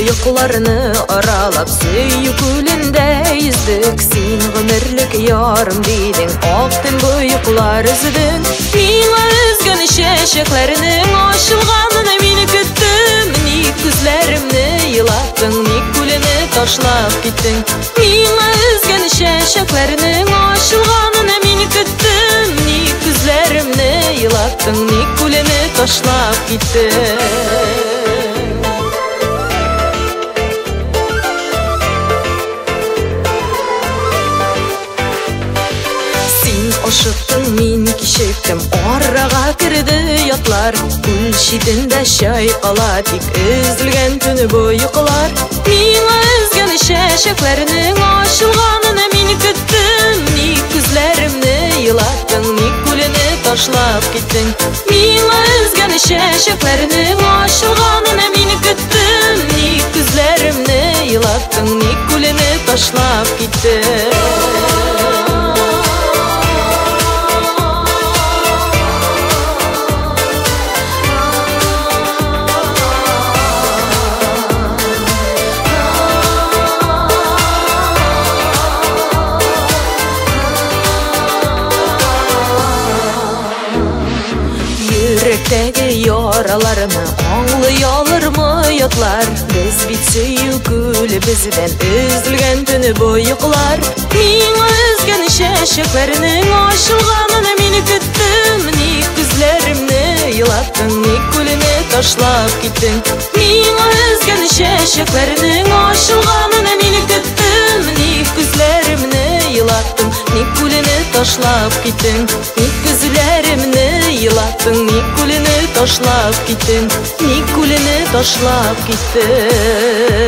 боекларны аралап, сөю күлендә йөздек. Син гомерлек ярым дидең, ак төн боеклар өздең. Миңа өзгән чәчәкләрнең ачылганын мин көттем. Ник күзләремне елаттың, ник күлене ташлап киттең? Миңа өзгән чәчәкләрнең ачылганын мин көттем. Ник күзләремне елаттың, ник күлене ташлап киттең? Ашыктың, мин кичектем, арага керде ятлар. Күл читендә чайкала, тик өзелгән төне боеклар. Миңа өзгән чәчәкләрнең ачылганын мин көттем. Ник күзләремне елаттың, ник күлене ташлап киттең? Миңа өзгән чәчәкләрнең ачылганын мин көттем. Ник күзләремне елаттың, ник күлене ташлап киттең? Йөрәктәге яраларны аңлый алырмы ятлар? Без бит сөю күлебездән өзелгән төне боеклар. Миңа өзгән чәчәкләрнең ачылганын мин көттем. Ник күзләремне елаттың, ник күлене ташлап киттең? Миңа өзгән чәчәкләрнең ачылганын мин көттем. Ник күзләремне елаттың, ник күлене ташлап киттең? Ник күзләремне елаттың, ник күлене ташлап киттең? Ник күлене ташлап киттең?